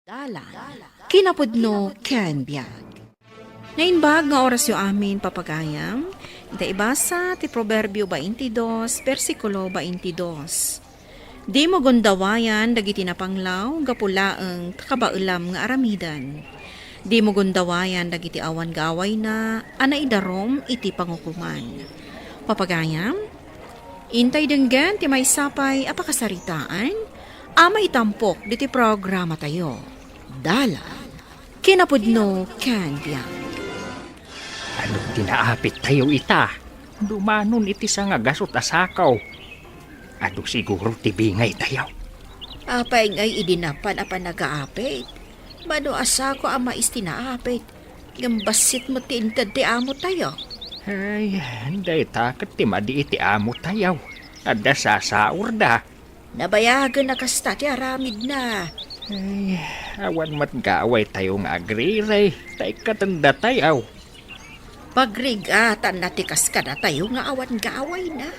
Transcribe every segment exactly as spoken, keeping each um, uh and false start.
Dalan, kinapudno ken biag. Naimbag nga orasyo amin, papagayam. Ita ibasa ti Proverbio twenty-two, bersikulo twenty-two. Dimo gundawayan dagiti napanglaw gapu laeng ta kabaelam nga aramiden. Dimo gundawayan dagiti awan gawayna a naidarum iti pangukoman. Papagayam, intay denggen ti maysa pay a pakasaritaan a maitampok diti programatayo. Dalan, kinapudno ken biag. Adu ti naapittayo ita? Dumanon iti sangagasut a sako. Adu siguro ti bingaytayo. Apay ngay idi napan a panagaapit? Mano a sako a mais ti naapit, ngem bassit met ti inted ti amotayo. Ay, dayta ket ti madi iti amotayo. Adda sasaurda. Nabayagen a kasta ti aramidna. Ay, awan met gawaytayo nga agriri, ta ikkatendatayo. Pagrigatanna ti kas kadatayo nga awan gawayna.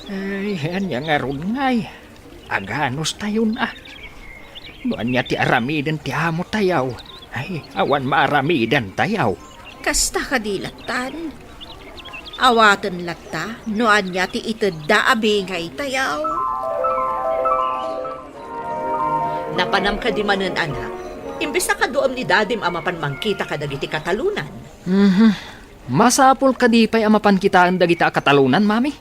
Ay, ania ngarud ngay? Aganustayon a. No ania ti aramiden ti amotayo, ay, awan maaramidantayo. Kasta kadi lattan? Awaten latta no ania ti itedda a bingaytayo. Napanam kadi manen, anak? Imbes a kaduam ni dadim a mapan mangkita kadagiti katalonan. Mhm. Masapul kadi pay a mapan kitaen dagita a katalonan, Mami?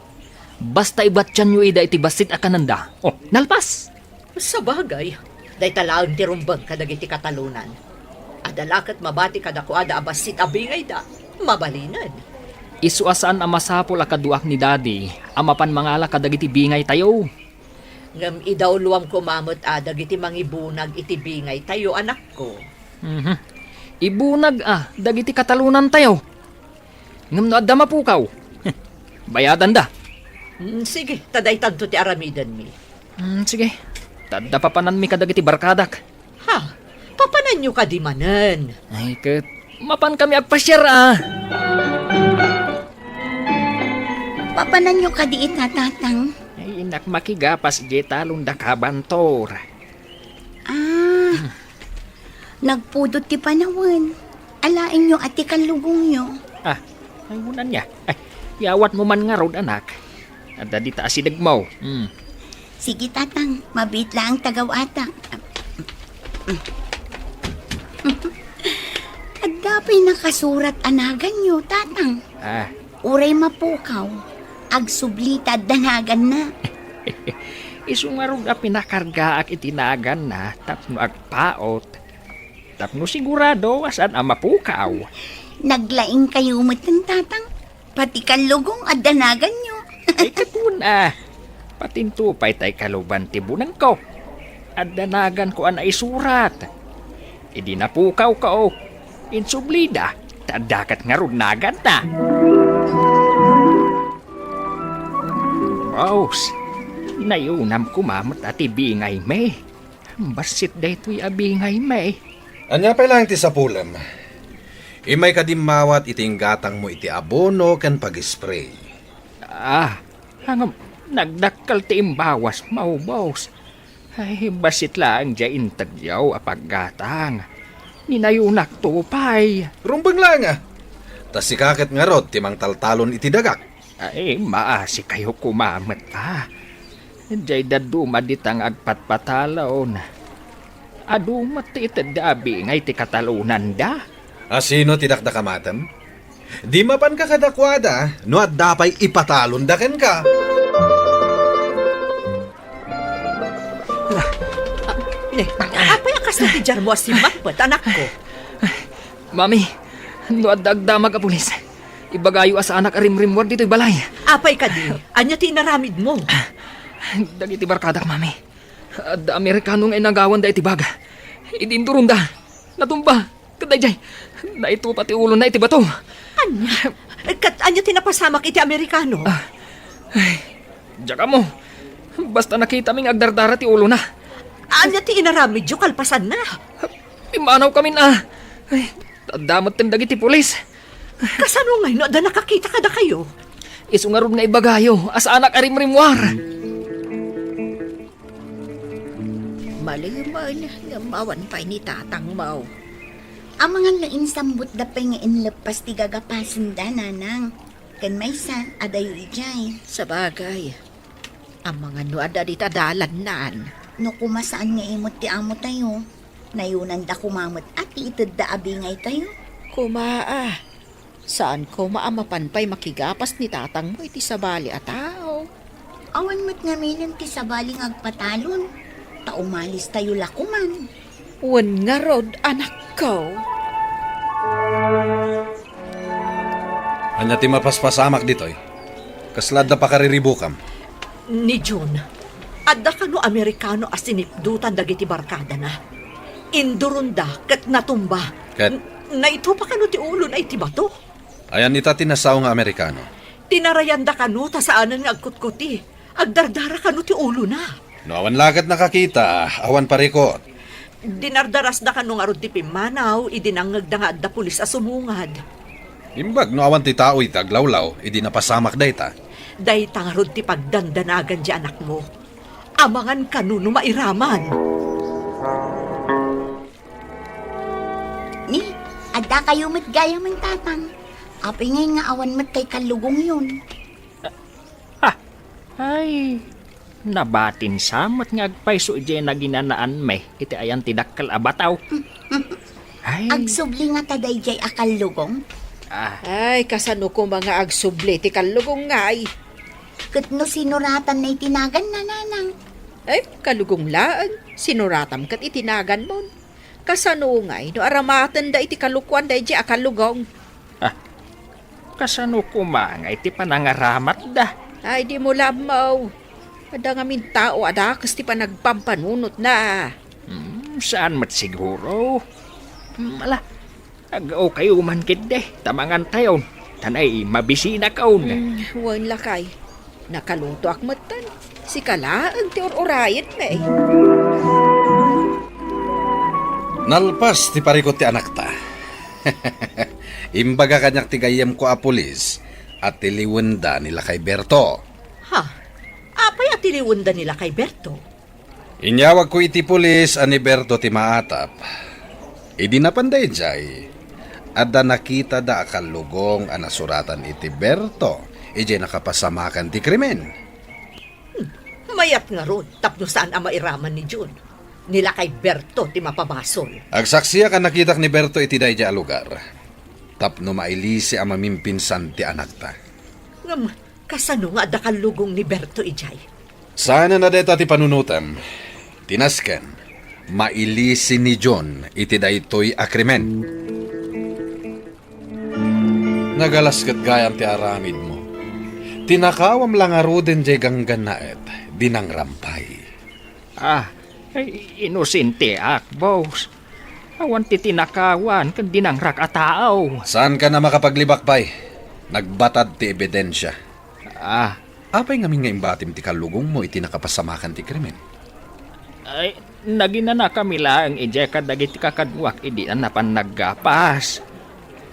Basta ibatianyo ida iti bassit a kanenda. Oh, nalpas! Sabagay, dayta laeng ti rumbeng kadagiti katalonan. Adda la ket mabati kadakuada a bassit a bingayda, mabalinen. Isu a saan a masapul a kaduak ni Daddy a mapan mangala kadagiti bingaytayo. Ngem idawluam koma met a dagiti mangibunag iti bingaytayo, anakko. Mhm. Ibunag a dagiti katalonantayo. Ngem no adda mapukaw, bayadanda. Mm, sige, ta daytanto ti aramidenmi. Mm, sige. Ta adda papananmi kadagiti barkadak. Ha? Papananyo kadi manen? Ay, ket mapankami agpasiar a. Papananyo kadi ita, Tatang? Ay, innak makigapas diay talon da Kabantor. Ah, nagpudot ti panawen. Alaenyo a ti kallugongyo. Ah, ay, unan niya. Ay, yawatmo man ngarud, anak. Adda dita asidegmo. Hmm. Sige, Tatang. Mabiit laeng ta gaw-atak. Adda pay nakasurat a naganyo, Tatang. Ah. Uray mapukaw, agsubli ta adda naganna. Isu ngarud a pinakargaak iti naganna tapno agpaut. Tapno sigurado a saan a mapukaw. Naglaingkayo metten, Tatang. Pati kallugong adda naganyo. Ay, ket kuna. Patinto pay tay kaluban ti bunengko. Adda naganko a naisurat. Idi napukawko, insublida, ta adda ket ngarud naganna. Baus, nayunam koma met a ti bingaymi. Bassit daytoy a bingaymi. Ania pay laeng ti sapulem? Immay kadi mawat iti inggatangmo iti abono ken pag-spray. Ah, ngem, nagdakkel ti imbawasmo, boss. Ay, bassit laeng diay intedyo a paggatang. Ninayunakto pay. Rumbeng laeng a. Ta sika ket ngarud ti mangtaltalon iti dagak. Ay, maasikayo koma met a. Diay dadduma dita nga agpatpatalon. Adu met ti itedda a bingay ti katalonanda. A sino ti dakdakamatem? Di mapanka kadakuada no adda pay ipatalonda kenka. Ah, ah, ne, apay a kasta ti diarmo a simmappet, anakko? Mami, no adda agdamag a pulis, ibagayo a saanak a rimrimmuar ditoy balay. Apay kadi? Ania ti inaramidmo? Dagiti barkadak, Mami. Adda Amerikano nga inagawanda iti bag. Idi induronda, natumba. Ket daydiay, naitupa ti ulona iti bato. Ania? Ket ania ti napasamak iti Amerikano? Ah, ay, diak ammo. Basta nakitami nga agdardara ti ulona. Ania ti inaramidyo kalpasanna? Immanawkamin a. Ay, adda metten dagiti pulis. Kasano ngay no adda nakakita kadakayo? Isu ngarud nga ibagayo a saanak a rimrimmuar. Maliman, ngem awan pay ni tatangmo. Amangan no insambutda pay nga inleppas ti gagapasenda, nanang. Ken maysa, adayo idiay. Sabagay, amangan no adda dita dalannan. No koma saan nga imot ti amotayo, nayonanda koma met a ti itedda a bingaytayo. Koma a, saan koma a mapan pay makigapas ni tatangmo iti sabali a tao. Awan met ngaminen ti sabali nga agpatalon, ta umalistayo la koman. Wen ngarud, anakko. Ania ti mapaspasamak ditoy? Kasla adda pakariribukam? Ni Jun, adda kano Amerikano a sinipdutan dagiti barkadana. Induronda ket natumba. Ket? N-, naitupa kano ti ulona iti bato. Ayan ita ti nasao nga Amerikano? Tinarayanda kano ta saanen nga agkutkuti. Agdardara kano ti ulona. No awan la ket nakakita, awan parikut. Dinardarasda kano ngarud ti pimmanaw idi nangngegda nga adda pulis a sumungad. Imbag no awan ti tao iti aglawlaw idi napasamak dayta. Dayta ngarud ti pagdandanagan ti anakmo. Amangan kano no mairaman. Ni, adda kayo met gayam, tatang. Apay ngay nga awan met kay kallugongyon? Ha! Ay, nabatin sa met nga agpayso idiay naginanaanmi iti ayan ti dakkel a bataw. Ay. Agsubli ngata daydiay a kallugong? Ah. Ay, kasano koma nga agsubli ti kallugong ngay? Ket no sinuratanna iti naganna, nanang? Ay, kallugong laeng, sinuratam ket iti naganmon. Kasano ngay no aramatenda iti kalokuan daydiay a kallugong? Ah, kasano koma nga iti panangaramatda? Ay, dimo la ammo. Adda ngamin tao a dakes ti panagpampanunotna. Hmm, saan met siguro. Hmm, ala, aggaokayo man ketdi, ta mangantayon. Tan ay, mabisinakon. Hmm, wen lakay. Nakalutoak metten. Sika laeng ti ur-urayedmi. Nalpas ti parikut ti anakta. Imbaga kaniak ti gayyemko a pulis a tiliwenda ni Lakay Berto. Ha? Apay a tiliwenda ni Lakay Berto? Inyawagko iti pulis a ni Berto ti maatap. Idi napanda idiay, adda nakitada a kallugong a nasuratan iti Berto idiay nakapasamakan ti krimen. Hmm, mayat ngarud tapno saan a mairaman ni Jun. Ni Lakay Berto ti mapabasol. Agsaksiak a nakitak ni Berto iti daydiay a lugar tapno mailisi a mamimpinsan ti anakta. Ngem, kasano nga adda kallugong ni Berto idiay? Saanen a dayta ti panunotem. Ti nasken, mailisi ni Jun iti daytoy a krimen. Nagalas ket gayam ti aramidmo. Tinakawam la ngaruden diay ganggannaet, dinangram pay. Ah, ay, inosente ak, boss. Awan ti tinakawan ken dinangrak a tao. Saankan a makapaglibak pay. Nagbatad ti ebidensia. Ah. Apay ngamin nga imbatim ti kallugongmo iti nakapasamakan ti krimen? Ay, naginanakami laeng idiay kadagiti kakaduak idi a napan naggapas.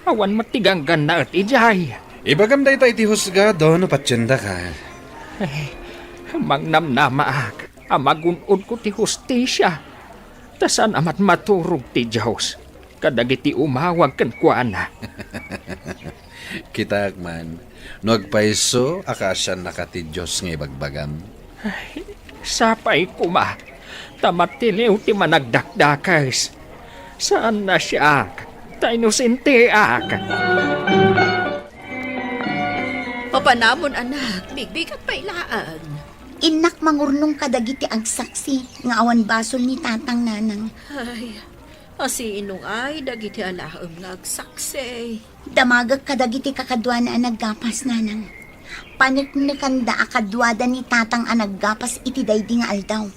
Awan met ti ganggannaet idiay. Ibagam dayta iti husgado no patiendaka. Ay, mangnamnamaak a magun-odko ti hustisia, ta saan a matmaturog ti Dios kadagiti umawag kenkuana. Kitaek man, no agpayso a kaasiannaka ti Dios nga ibagbagam. Ay, sapay koma, ta matiliw ti managdakdakes. Saan a siak, ta inosenteak. Papanamon, anak, bigbigat pay laeng. Innak mangurnong kadagiti agsaksi nga awan basol ni tatang, nanang. Ay, asino ngay dagiti alaem nga agsaksi? Damagek kadagiti kakaduana a naggapas, nanang. Paneknekanda a kaduada ni tatang a naggapas iti daydi nga aldaw.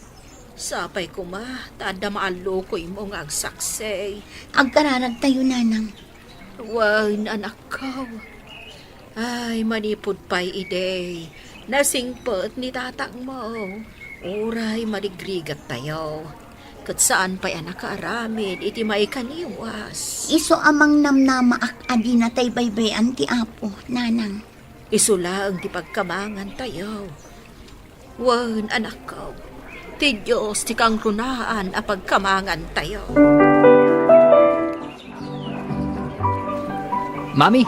Sapay koma, ta adda maallukoymo nga agsaksi. Agkararagtayo, nanang. Wen, anakko. Ay, manipud pay idi, nasingpet ni tatangmo. Uray marigrigattayo. Ket saan pay a nakaaramid iti maikaniwas. Isu a mangnamnamaak a dinatay baybay-an ti Apo, nanang. Isu laeng ti pagkamangantayo. Wen, anakko, Ti Dios ti kangrunaan a pagkamangantayo. Mami,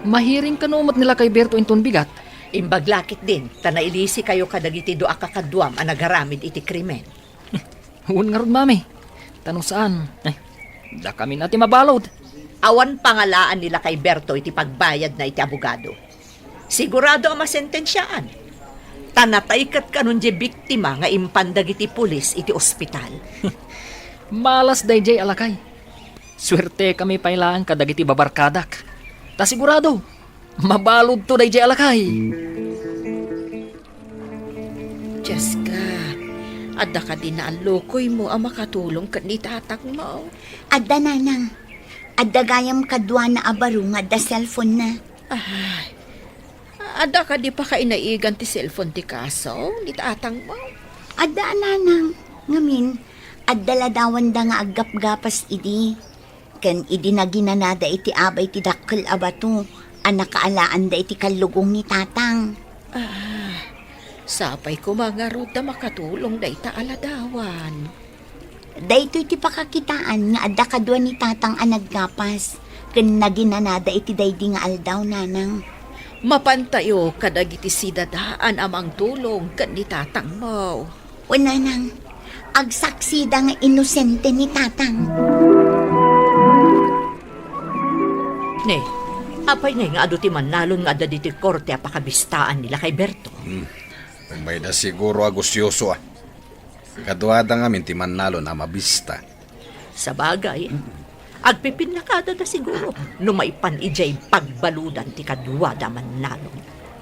mahiring kano met ni Lakay Berto inton bigat? Imbag la ketdin, ta nailisikayo kadagiti dua a kakaduam a nagaramid iti krimen. Wen ngarud, Mami. Ta no saan, eh, dakamin a ti mabalud. Awan pangalaan ni Lakay Berto iti pagbayadna iti abogado. Sigurado a masentensiaan. Ta natay ket kanon diay biktima nga impan dagiti pulis iti ospital. Malas daydiay a lakay. Suertekami pay laeng kadagiti babarkadak. Ta sigurado, mabaludto daydiay a lakay. Jessica, adda kadi naallukoymo a makatulong ken ni tatangmo? Adda, nanang. Adda gayam kaduana a baro nga adda cellphone-na. Ay, adda kadi pakainaigan ti cellphone ti kaso ni tatangmo? Adda, nanang. Ngamin, adda ladawanda nga aggapgapas idi. Ken idi naginanada iti abay ti dakkel a bato a nakaalaanda iti kallugong ni tatang. Ah, sapay koma ngarud ta makatulong dayta a ladawan. Daytoy ti pakakitaan nga adda kadua ni tatang a naggapas ken naginanada iti daydi nga aldaw, nanang. Mapantayo kadagiti sidadaan a mangtulong ken ni tatangmo. O nanang, agsaksida nga inosente ni tatang. Ne, apay ngay nga adu ti mannalon nga adda ditoy korte a pakabistaan ni Lakay Berto? Hmm. Umayda siguro a gusyoso a. Kaduada ngamin ti mannalon a mabista. Sabagay, agpipinnakada da siguro no maipan idiay pagbaludan ti kaduada a mannalon.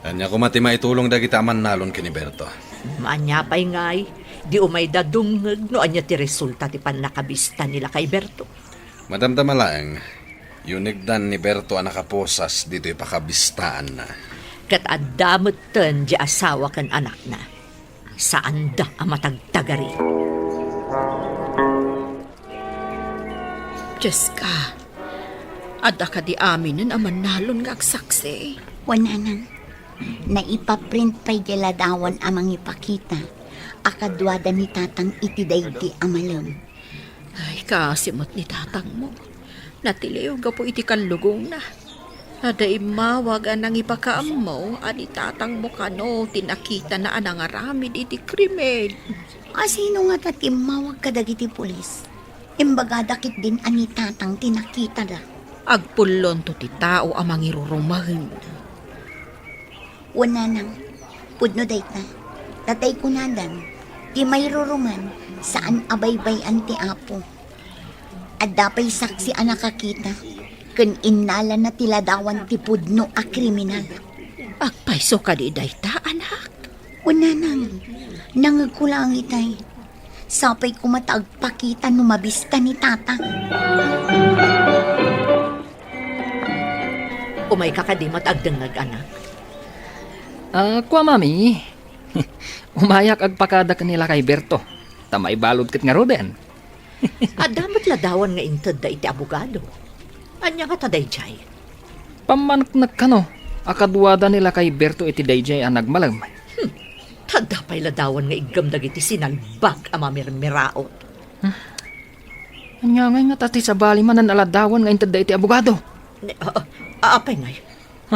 Ania koma ti maitulong dagiti a mannalon ken ni Berto? Ania pay ngay, di umayda dumngeg no ania ti resulta ti pannakabista ni Lakay Berto. Madamdama laeng, yunegdan ni Berto a nakaposas ditoy pakabistaanna. Ket adda metten di asawa ken anakna. Saanda a matagtagari. Jessica, adda kadi aminen a mannalon nga agsaksi? Wen, nanang. Naipaprint pay di ladawan a mangipakita a kaduada ni tatang iti daydi a malem. Ay, kaasi met ni tatangmo. Natiliw gapu iti kallugongna. Adda immawag a nangipakaammo a ni tatangmo kano ti nakitana a nangaramid iti krimen. A sino ngata ti immawag kadagiti pulis? Imbagada ketdin a ni tatang ti nakitada. Agpullonto ti tao a mangirurumen. Wen, nanang, pudno dayta. Tatay kunadan, ti mairuruman, saan a baybay-an ti Apo. Adda pay saksi a nakakita, ken innalana ti ladawan ti pudno a kriminal. Agpayso kadi dayta, anak? Wen, nanang, nangegko laeng itay. Sapay koma ta agpakita no mabista ni tatang. Umayka kadi met agdengngeg, anak? Ah, kua, Mami. Umayak agpakada ken ni Lakay Berto. Ta maibalud ket ngaruden. Adda met ladawan nga intedda iti abogado. Ania ngata daydiay? Pammaneknek kano a kaduada ni Lakay Berto iti daydiay a nagmalem. Hmm. Ta adda pay ladawan nga iggem dagiti sinalbag a mamirmiraot. Hmm. Ania ngay ngata ti sabali manen a ladawan nga intedda iti abogado? Ne, a, a, apay ngay?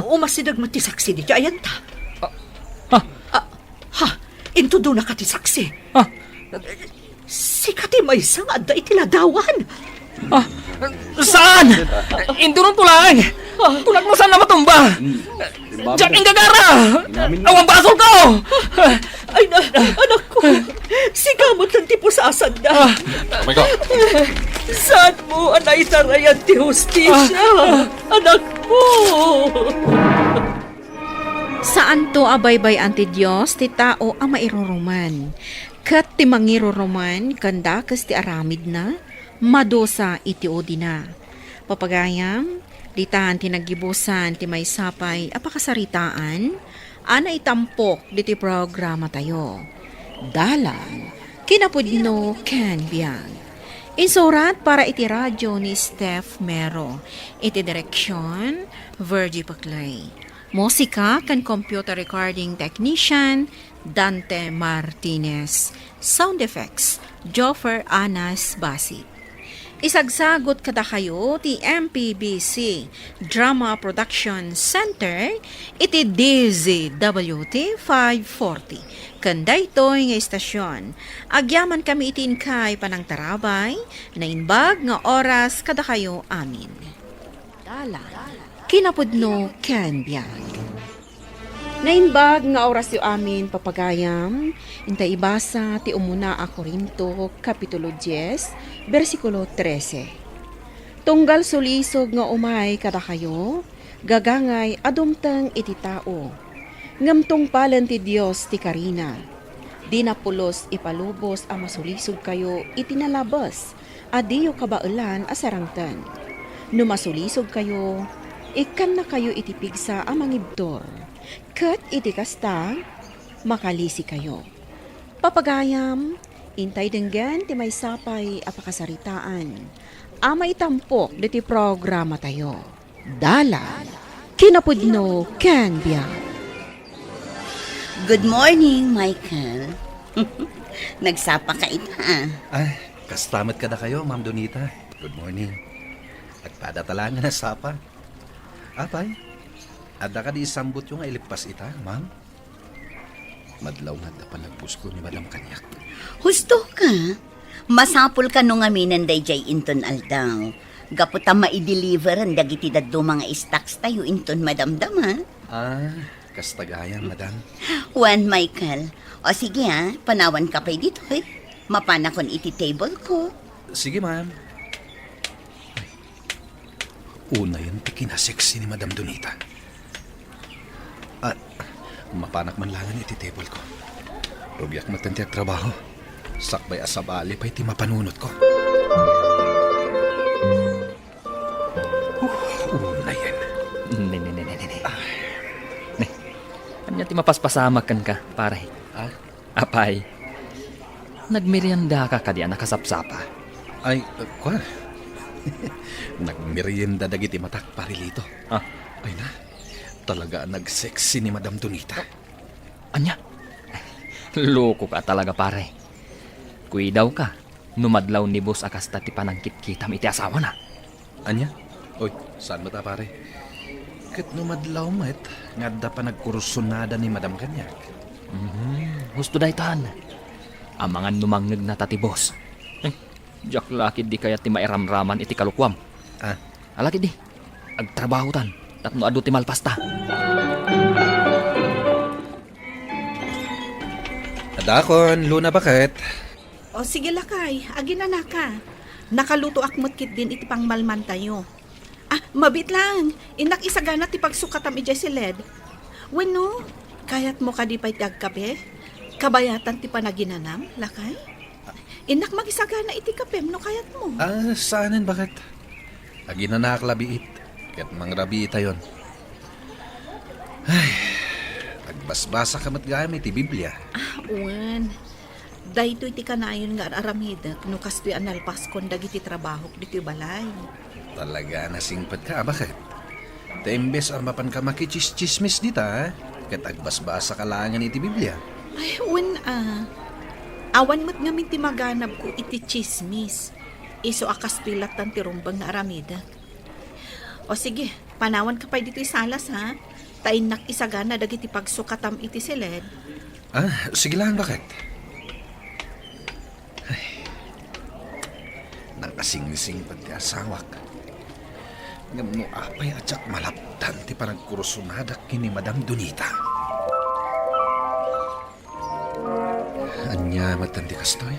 Umasideg met ti saksi ditoy ayanta. Ah, ah. Ah, ha? Intudonaka ti saksi? Ah. Sika ti maysa nga adda iti ladawan. Ah, saan? Intudonko laeng. Kunak no saan a matumba. Diak inggagara. Awan basolko. Ay na, anakko. Sika met ti pusasanda. Ah. Saanmo a naitarayan ti hustisya, anakko. Saanto a baybay-an ti Dios ti tao a mairuruman, ket ti mangiruruman ken dakes ti aramidna, madusa iti udina. Papagayam, ditan ti naggibusan ti maysa pay a pakasaritaan a naitampok ditoy programatayo. Dalan, kinapudno ken biag. Insurat para iti radyo ni Steph Mero. Iti direksyon, Virgie Paclay. Musika ken computer recording technician, Dante Martinez. Sound effects, Joffer Anas Basi. Isagsagut kadakayo ti M P B C Drama Production Center iti D Z W T five forty. Ken daytoy nga istasyon, agyaman kami iti inkay panangtarabay, naimbag nga oras kadakayo amin. Dalan, kinapudno ken biag. Naimbag nga orasyo amin, papagayam, inta ibasa ti umuna a Corinto, Kapitulo dies, bersikulo trese. Tunggal sulisog nga umay kadakayo, gagangay a dumteng iti tao. Ngem tungpalen ti Dios ti karina. Dina pulos ipalubos a masulisogkayo iti nalabes a diyo kabaelan a sarangten. No masulisogkayo, ikkannakayo iti pigsa a mangibtur, ket iti kasta, makalisikayo. Papagayam, intay denggen ti maysa pay a pakasaritaan a maitampok ditoy programatayo. Dalan, kinapudno ken biag. Good morning, Michael. Nagsapa ka ita, ah. Ay, kasta met kadakayo, Ma'am Donita. Good morning. Agpada ta laeng a nasapa. Apay, adda kadi isambutyo nga ileppas ita, Ma'am? Madlaw nga adda panagbusko ni Madam kaniak. Husto ka. Masapul kano ngaminen daydiay inton aldaw. Gapu ta maideliveran dagiti dadduma nga stocks tayo inton madamdama. Ah, kasta gayam, Madam. Wen, Michael. O sige, ah, panawan ka pay ditoy. Mapanakon iti table ko. Sige, Ma'am. Unayen ti kinasexy ni Madam Donita. Ah, mapanak man laengen iti table ko. Rugiak met ti agtrabaho. Sakbay a sabali pay ti mapanunot ko. Huh, unayen. Ne, ne, ne, ne, ne, ne. Ah. Ne, ania ti mapaspasamak kenka, pare? Ah? Apay, nagmeriendaka kadi a nakasapsapa? Ay, uh, kua. Nagmerienda dagiti matak, Pare Lito. Ah. Ay na, talaga a nagsexy ni Madam Donita. Ania? Loko ka talaga, pare. Kuidawka no madlaw ni boss a kasta ti panangkitkitam iti asawana. Ania? Oy, saan met a, pare? Ket no madlaw met nga adda panagkursunada ni Madam kaniak? Mhm, husto daytan. Amangan no mangngegna ta ti boss. Eh, diak la ketdi kayat ti mairamraman iti kalukuam. Ah. Ala ketdi, agtrabahotan tapno adu ti malpasta. Adakon, Luna, baket. O, sige, lakay, aginanaka. Nakalutoak met ketdin iti pangmalmantayo. Ah, mabiit laeng. Innak isagana ti pagsukatam idiay siled. Wenno, kayatmo kadi pay ti agkape? Kabayatan ti panaginanam, lakay? Innak mangisagana iti kapem no kayatmo. Ah, saanen, baket. Aginanaak la biit, ket mangrabiitayon. Ay, agbasbasaka met gayam iti Biblia. Ah, wen. Daytoy ti kanayon nga ar-aramidek no kastoy a nalpaskon dagiti trabahok ditoy balay. Talaga a nasingpetka, a, baket? Ta imbes a mapanka makitsismis dita, ket agbasbasaka laengen iti Biblia. Ay, wen a. Awan met ngamin ti maganabko iti tsismis. Isu a kastoy lattan ti rumbeng nga aramidek. O sige, panawanka pay ditoy salas, ha? Ta innak isagana dagiti pagsukatam iti siled. Ah, sige laeng, baket. Ay, nakasingsingpet ti asawak. Ngem no apay a diak malapdan ti panagkursunadak ken ni Madam Donita. Ania met ti kastoy?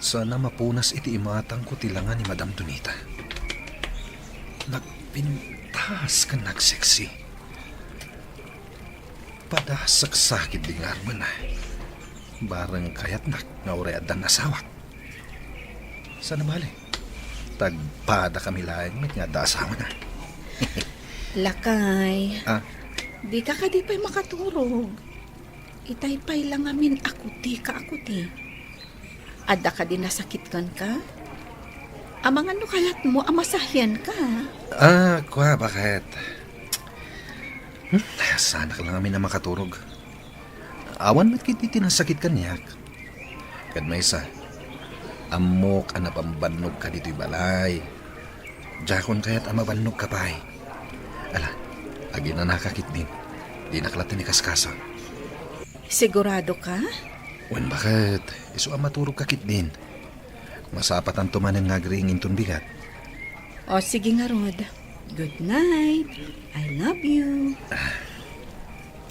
Saan a mapunas iti imatangko ti langa ni Madam Donita. Nagpintas ken nagseksi. Padasaksakit di nga armen, a. Bareng kayatnak nga uray addan asawak. Saan a bale? Tagpadakami laeng met nga adda asawana. Lakay. Ah? Dika kadi pay makaturog? Itay pay la ngamin a kutika a kuti. Adda kadi nasakit kenka? Amangan no kayatmo a masahianka. Ah, kua, baket? Hmm, saanak la ngamin a makaturog. Awan met ketdi ti nasakit kaniak. Ket maysa, ammok a nabambannogka ditoy balay. Diakon kayat a mabannogka pay. Ala, aginanaka ketdin. Dinak latta ni kaskaso. Sigurado ka? Wen, baket. Isu a maturogka ketdin. Masapatanto manen nga agriing inton bigat. O, sige ngarud. Good night. I love you.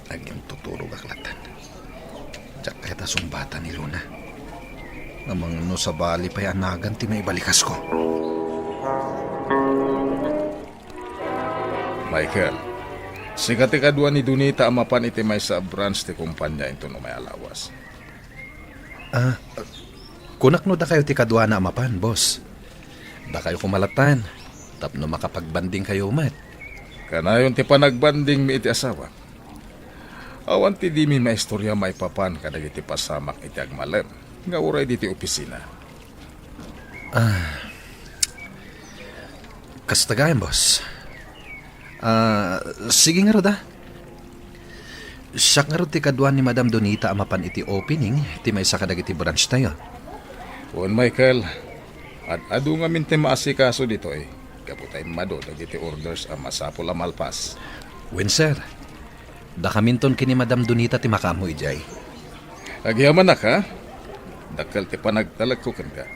Agintuturogak latta. Diak kayat a sungbatan ni Luna. Amangan no sabali pay a nagan ti maibalikasko. Michael, sika ti kadua ni Donita a mapan iti maysa a branch ti kumpania inton umay a lawas. Ah, kunak no dakayo ti kaduana a mapan, boss. Dakayo koma lattan, tapno makapagbandingkayo met. Kanayon ti panagbandingmi iti asawa. Awan ti dimi maistorya maipapan kadagiti pasamak iti agmalem nga uray ditoy opisina. Ah, kasta gayam, boss. Ah, sige ngarud, ah. Siak ngarud ti kaduan ni Madam Donita a mapan iti opening ti maysa kadagiti branch tayo. Wen, Michael, ad-adu ngamin ti maasikaso ditoy, gapu ta immadu dagiti orders a masapul a malpas. Wen, sir. Dakaminton ken ni Madam Donita ti makaammo idiay. Agyamanak, ha? Dakkel ti panagtalekko kenka.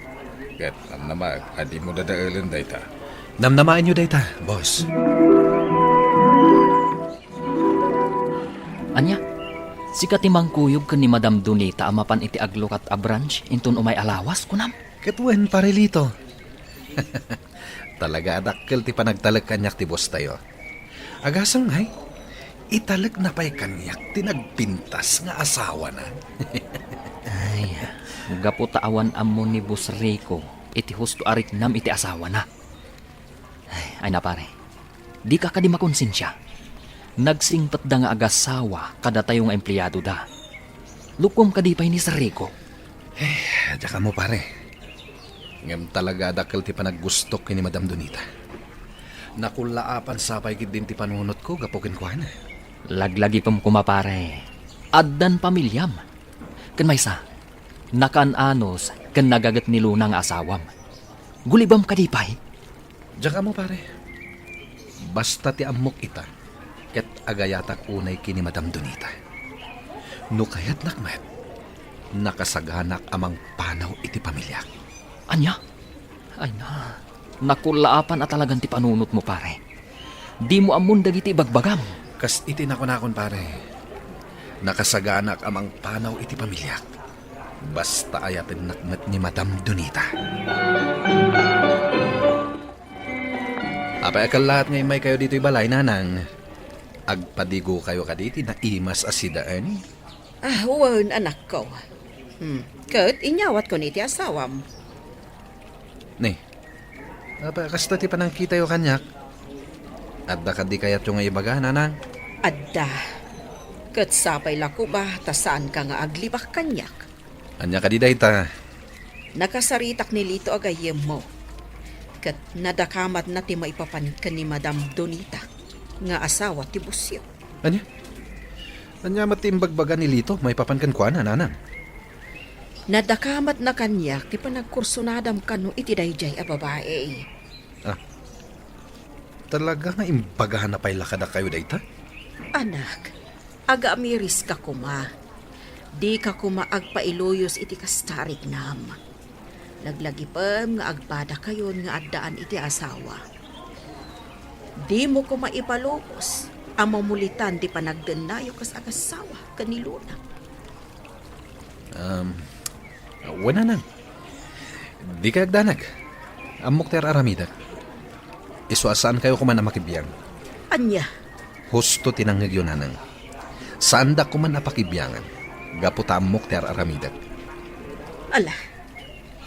Ket namnamaek a dimo dadaelen dayta. Namnamaenyo dayta, boss. Ania? Sika ti mangkuyog ken ni Madam Donita a mapan iti aglukat a branch inton umay a lawas, kunam? Ket wen, Pare Lito. Talaga a dakkel ti panagtalek kaniak ti boss tayo. Agasem ngay, italekna pay kaniak ti nagpintas nga asawana. Ay, gapu ta awan ammo ni Boss Rico iti husto a riknam iti asawana. Ay, ay na, pare. Dika kadi makonsensia. Nagsingpetda nga agasawa kadatayo nga empleadoda. Lukom kadi pay ni Sir Rico. Eh, diak ammo, pare. Ngem talaga a dakkel ti panaggustok ken ni Madam Donita. Nakullaapan sapay ketdin ti panunotko gapu kenkuana. Laglagipem koma, pare. Addan pamiliam. Ken maysa, nakaan-anos ken nagaget ni Luna nga asawam. Gulibam kadi pay? Diak ammo, pare. Basta ti ammok ita, ket agayatak unay ken ni Madam Donita. No kayatnak met, nakasaganak a mangpanaw iti pamiliak. Ania? Ay na, nakullaapan a talagan ti panunotmo, pare. Dimo ammon dagiti ibagbagam. Kas iti nakunakon, pare, nakasaganak a mangpanaw iti pamiliak. Basta ayatennak met ni Madam Donita. Apay a kellaat nga immaykayo ditoy balay, nanang? Agpadigokayo kadi ti naimas a sida, Ernie? Ah, wen, anakko. Hmm. Ket inyawatko ni ti asawam. Ni, apay a kasta ti panangkitayo kaniak? Adda kadi kayatyo nga ibaga, nanang? Adda. Ket sapay la koma ta saanka nga aglibak kaniak. Ania kadi dayta? Nakasaritak ni Lito a gayyemmo. Ket nadakamatna ti maipapan ken ni Madam Donita nga asawa ti bossyo. Ania? Ania met ti imbagbaga ni Lito maipapan kenkuana, nanang? Nadakamatna kaniak ti panagkursunadam kano iti daydiay a babai. Ah. Talaga nga imbagana pay la kadakayo dayta? Anak, agaamiriska koma. Dika koma agpailuyos iti kasta a riknam. Laglagipem nga agpadakayon nga addaan iti asawa. Dimo koma ipalubos a mamulitan ti panagdennayo kas agasawa ken ni Luna. Um, wen, nanang. Dikay agdanag. Ammok ti ar-aramidek. Isu a saankayo koman a makibiang. Ania? Husto ti nangngegyo, nanang. Saandak koman a pakibiangan gapu ta ammok ti ar-aramidek. Ala,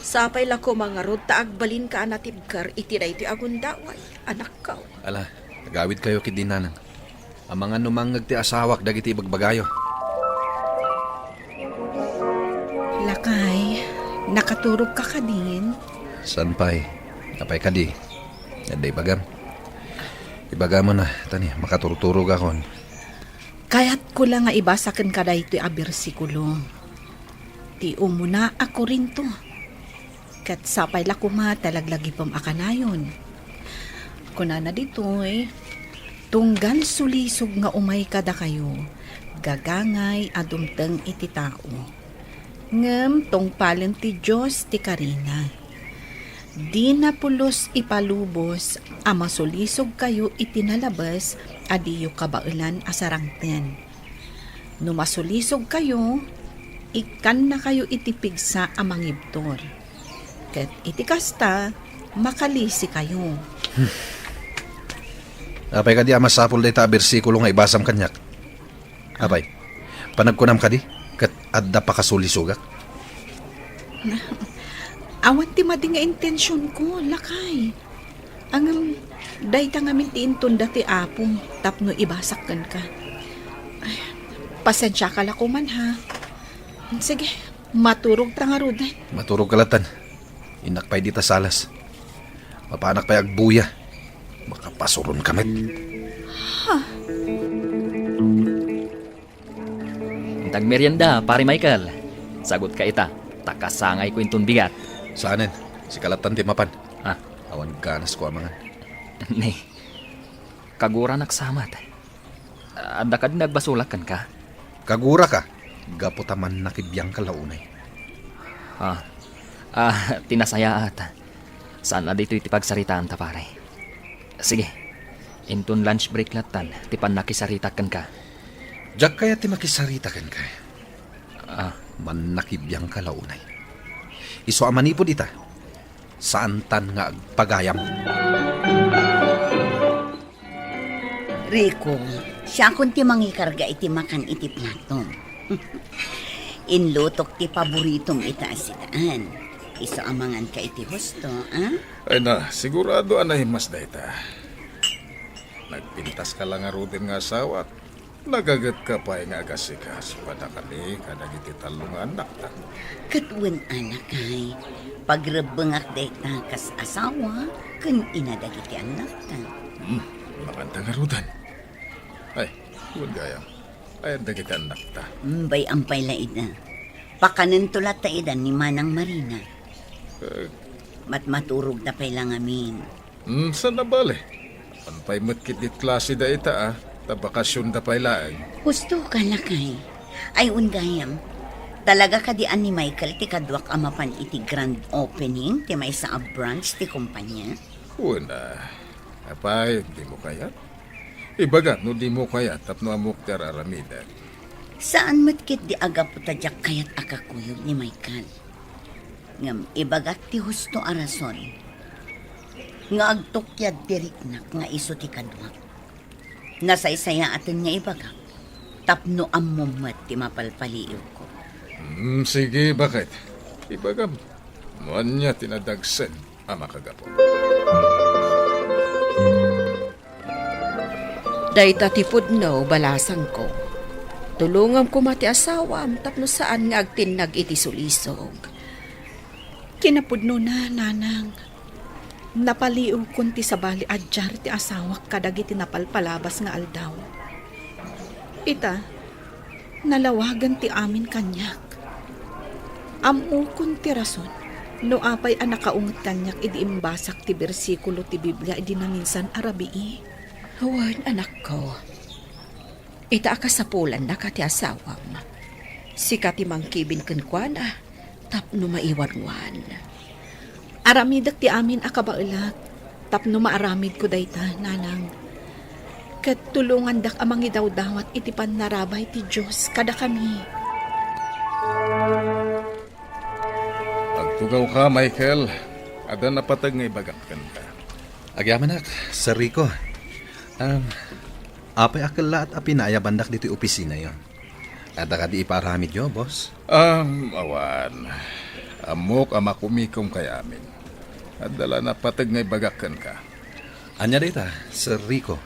sapay la koma ngarud ta agbalinka a natibker iti daytoy a gundaway, anakko. Ala, agawidkayo ketdi, nanang. Amangan no mangngeg ti asawak dagiti ibagbagayo. Lakay, nakaturogka kadin? Saan pay? Apay kadi? Adda ibagam? Ibagam na, tani, makaturturogakon. Kayatko Kulang nga ibasa kenka daytoy a bersikulo. Ti umuna a Corinto. Ket sapay la koma ta laglagipem a kanayon. Kunana ditoy, "Tunggal sulisog nga umay kadakayo, gagangay a dumteng iti tao. Ngem tungpalen ti Dios ti karina. Dina pulos ipalubos a masulisogkayo iti nalabes a diyo kabaelan a sarangten. No masulisogkayo, ikkannakayo iti pigsa a mangibtur. Ket iti kasta, makalisikayo." Apay kadi a masapul dayta a bersikulo nga ibasam kaniak? Apay, panagkunam kadi ket adda pakasulisogak? Awan ti madi nga intensionko, lakay. Ngem dayta ngamin ti intunda ti Apo tapno ibasak kenka. Ay, pasensiaka la koman, ha. Sige, maturogta ngaruden. Maturogka lattan. Innak pay dita salas. Mapanak pay agbuya. Makapasuronka met. Ha? Inta agmerienda, Pare Michael. Sagutka ita, ta kasangayko inton bigat. Saanen, sika lattan ti mapan. Ah. Awan ganasko a mangan. Ni, kaguranak sa met. Adda kadi nagbasolak kenka? Kaguraka, gapu ta mannakibiangka la unay. Ah, ah, ti nasayaat. Saan a ditoy ti pagsaritaanta, pare. Sige, inton lunch break lattan ti pannakisaritak kenka. Diak kayat ti makisarita kenka. Ah. Mannakibiangka la unay. Isu a manipud ita, saantan nga agpagayam. Rico, siakon ti mangikarga iti makan iti platom. Inlutok ti paboritom ita a sidaan. Isu a manganka iti husto, a? Ay na, sigurado a naimas dayta. Nagpintaska la ngaruden nga asawak. Nagagetka pay nga agasikaso kadakami kadagiti tallo nga annakta. Ket wen a, lakay, pagrebbengak dayta kas asawa ken ina dagiti annakta. Hmm, makanta ngaruden. Ay, wen gayam, ayan dagiti annakta. Hmm, bay-am pay la ida. Pakanento latta ida ni Manang Marina. Eh. Matmaturogta pay la ngamin. Hmm, saan a bale? Apan pay met ketdi klase dayta a, ta bakasionda pay laeng. Husto ka, lakay. Ay, wen gayam, talaga kadi a ni Michael ti kaduak a mapan iti grand opening ti maysa a branch ti kompania? Wen a, apay, dimo kayat? Ibagak no dimo kayat tapno ammok ti ar-aramidek. Saan met ketdi a gapu ta diak kayat a kakuyog ni Michael. Ngem ibagak ti husto a rason nga agtukiad ti riknak nga isu ti kaduak. Nasaysayaaten nga ibagak tapno ammom met ti mapalpaliiwko. Hmm, sige, baket? Ibagam no ania ti nadagsen a makagapu. Dayta ti pudno, balasangko. Tulongam koma ti asawam tapno saan nga agtinnag iti sulisog. Kinapudnona, nanang, napaliiwkon ti sabali a diar ti asawak kadagiti napalpalabas nga aldaw. Ita, nalawagen ti amin kaniak. Ammokon ti rason no apay a nakaunget kaniak idi imbasak ti bersikulo ti Biblia idi naminsan a rabii. Wen, anakko, ita a kasapulannaka ti asawam. Sika ti mangkibin kenkuana tapno maiwanwan. Aramidek ti amin a kabaelak tapno maaramidko dayta, nanang. Ket tulongandak a mangidawdawat iti pannarabay ti Dios kadakami. Agtugawka, Michael. Adda napateg nga ibagak kenka. Agyamanak, Sir Rico. Um, apay a kellaat a pinaayabandak ditoy opisinayo? Adda kadi ipaaramidyo, boss? Um, awan. Ammok a makumikom kay amin. Adda la napateg nga ibagak kenka. Ania dayta, Sir Rico?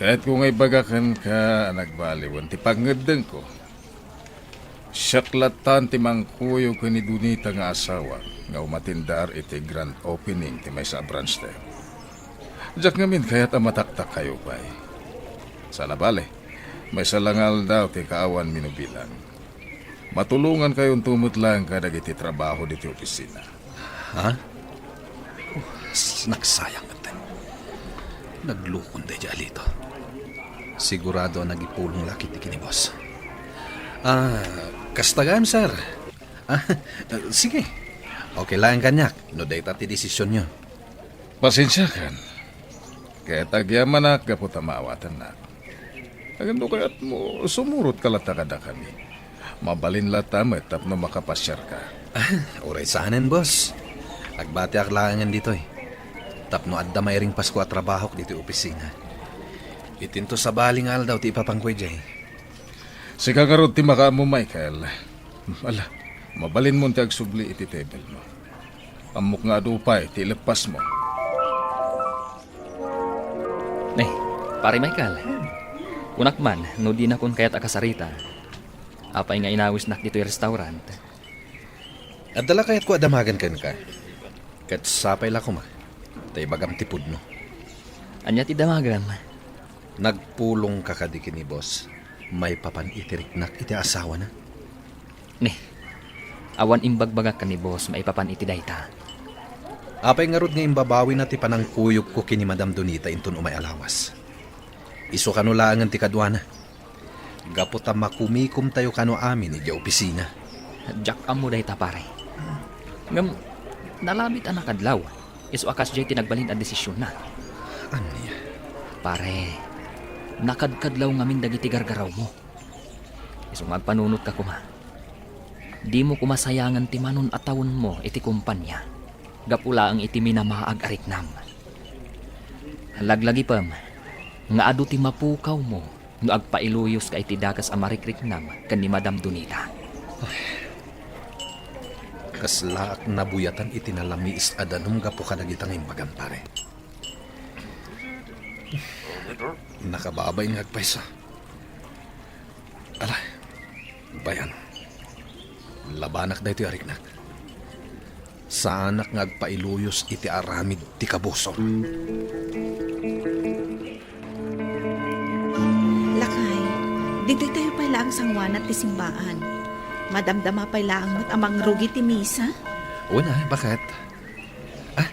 Kayatko nga ibagak kenka a nagbaliwen ti pangngeddengko. Siak lattan ti mangkuyog ken ni Donita nga asawa nga umatendaar iti grand opening ti maysa a branch tayo. Diak ngamin kayat a mataktakkayo pay. Saan a bale, Maysa la nga aldaw ti kaawan minubilang. Matulongankayonto met laeng kadagiti trabaho ditoy opisina. Ha? Oh, s-, nagsayang met. Naglukon daydi Alito. Sigurado a nagipulong la ketdi ken ni boss. Ah, kasta gayam, sir. Ah, sige. Okay laeng kaniak no dayta ti desisionyo. Pasensiakan. Ket agyamanak gapu ta maawatannak. Ngem no kayatmo, sumurotka latta kadakami. Mabalin latta met tapno makapasiarka. Ah, uray saanen, boss. Agbatiak laengen ditoy. Tapno adda mairingpasko a trabahok ditoy opisina. Itinto sabali nga aldaw ti ipapanko idiay. Sika ngarud ti makaammo, Michael. Ala, mabalinmon ti agsubli iti table mo. Ammok nga adu pay ti ileppasmo. Ne, Pare Michael. Kunak man no dinakon kayat a kasarita. Apay nga inawisnak ditoy restaurant? Adda la kayatko a damagen kenka. Ket sapay la koma ta ibagam ti pudno. Ania ti damagem? Nagpulongka kadi ken ni boss maipapan iti riknak iti asawana? Ne, awan imbagbagak ken ni boss maipapan iti dayta. Apay ngarud nga imbabawina ti panangkuyogko ken ni Madam Donita inton umay a lawas? Isu kano laengen ti kaduana. Gapu ta makumikomtayo kano amin idiay opisina. Diak ammo dayta, pare. Ngem, nalabit a nakadlaw. Isu a kasdiay ti nagbalin a desisionna. Ania? Pare, nakadkadlaw ngamin dagiti gargarawmo. Isu nga agpanunotka koma. Dimo koma sayangen ti manon a tawenmo iti kompania gapu laeng iti minamaag a riknam. Laglagipem nga adu ti mapukawmo no agpailuyoska iti dakes a marikriknam ken ni Madam Donita. Kaslaak nabuyatan iti nalamiis a danum gapu kadagita nga imbagam, pare. Nakababain nga agpayso. Ala, bayan. Labanak daytoy a riknak. Saanak nga agpailuyos iti aramid ti kabusor. Lakay, ditoy tayo pay laeng sanguanat ti simbaan. Madamdama pay laeng met a mangrugi ti misa? Wen a, baket? Ah,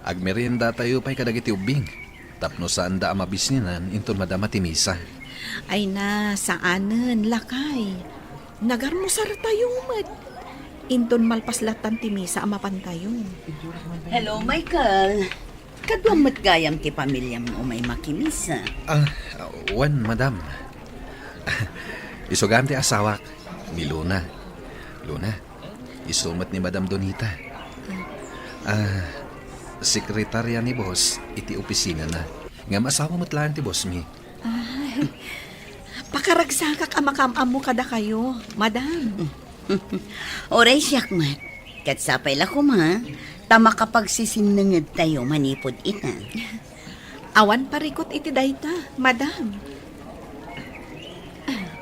agmerienda tayo pay kadagiti ubbing. Tapno saanda a mabisninan inton madama ti misa. Ay na, saanen, lakay. Nagarmusar tayo met. Inton malpas lattan ti misa a mapan tayo. Hello, Michael. Kaduam met gayam ti pamiliam umay makimisa. Ah, wen, madam. Isu gayam ti asawak, ni Luna. Luna, isu met ni Madam Donita. Ah, sekretarya ni boss iti opisinana. Ngem asawa met laeng ti boss mi. Ay, pakaragsakak a makaam-ammo kadakayo, madam. Uray siak met. Ket sapay la koma, ta makapagsisinnenged tayo manipud ita. Awan parikut iti dayta, madam.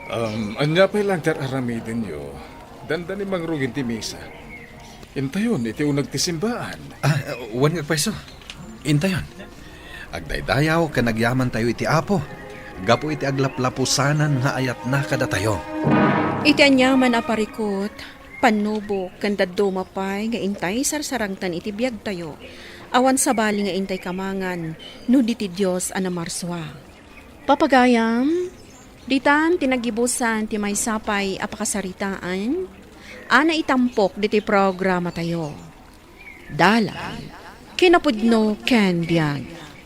Um, ania pay laeng ti ar-aramidenyo? Dandani mangrugin ti misa. Intayon iti uneg ti simbaan. Ah, wen nga agpayso. Intayon. Agdaydayaw ken agyaman tayo iti Apo, gapu iti aglaplapusanan nga ayatna kadatayo. Iti aniaman a parikut, pannubok ken dadduma pay nga intay sarsarangtan iti biagtayo. Awan sabali nga intay kamangan no di ti Dios a namarsua. Papagayam, ditan ti naggibusan ti maysa pay a pakasaritaan a naitampok ditoy programatayo. Dalan, kinapudno ken biag.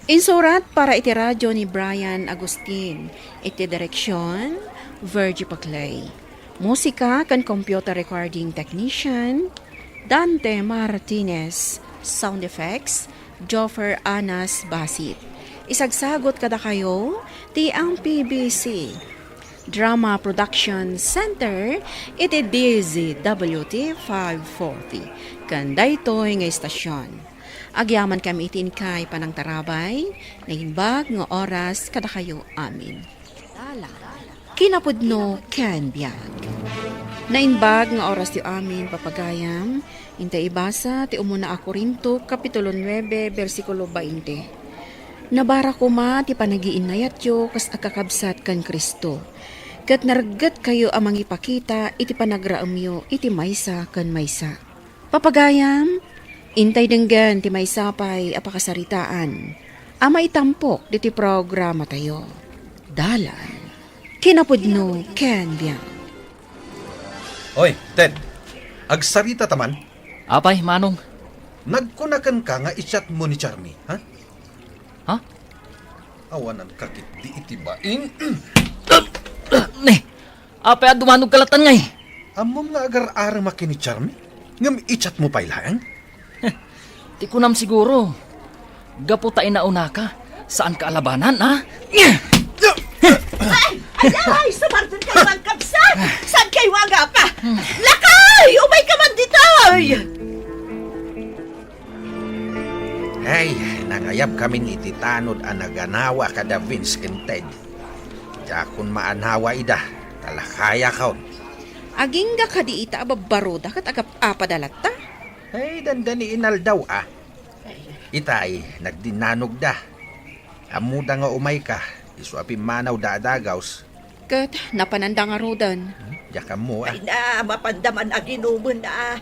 Insurat para iti radio ni Brian Agustin, iti direksion, Virgie Paclay. Musika ken computer recording technician, Dante Martinez. Sound effects, Joffer Anas Basit. Isagsagot kadakayo ti M P B C Drama Production Center iti D Z W T five forty. Ken daytoy nga istasyon, agyamankami iti inkay panangtarabay, naimbag nga oras kadakayo amin. Kinapudno ken biag. Naimbag nga oras ti amin, papagayam, intay ibasa ti umuna a Corinto, Kapitulo nuebe, bersikulo bainte. Nabara koma ti panagiinnayatyo kas agkakabsat ken Cristo, ket nareggetkayo a mangipakita iti panagraemyo iti maysa ken maysa. Papagayam, intay denggen ti maysa pay a pakasaritaan a maitampok ditoy programatayo. Dalan, kinapudno ken biag. Oy, Ted, agsarita ta man? Apay, Manong? Nagkuna kenka nga i-chat mo ni Charmy, ha? Ha? Awanan ka ketdi iti bain. Ne, apay a dumanog ka latan ngay? Ammom nga agar-arem a ken ni Charmy? Ngem i-chat mo pay laeng? Ti kunam siguro, gapu ta inaunaka, saan ka alabanan, ha? Ay! Ay! Ay! Sumarten kayo ang kabsat! Saan kayo agapa? Lakay! Umay ka man ditoy! Ay, nangayab kamin iti tanod a naganawa kada Vince ken Ted. Diakon maanawa ida, talakayakon. Agingga kadi ita a babbaroda ket agap-apada latta? Ay, dandani inaldaw, a. Itay, nagdinnanogda. Ammoda nga umayka, isu a pimmanawda a dagaws. Ket napananda ngaruden. Hmm? Diak ammo, a. Ay na, mapanda man aginumen, a.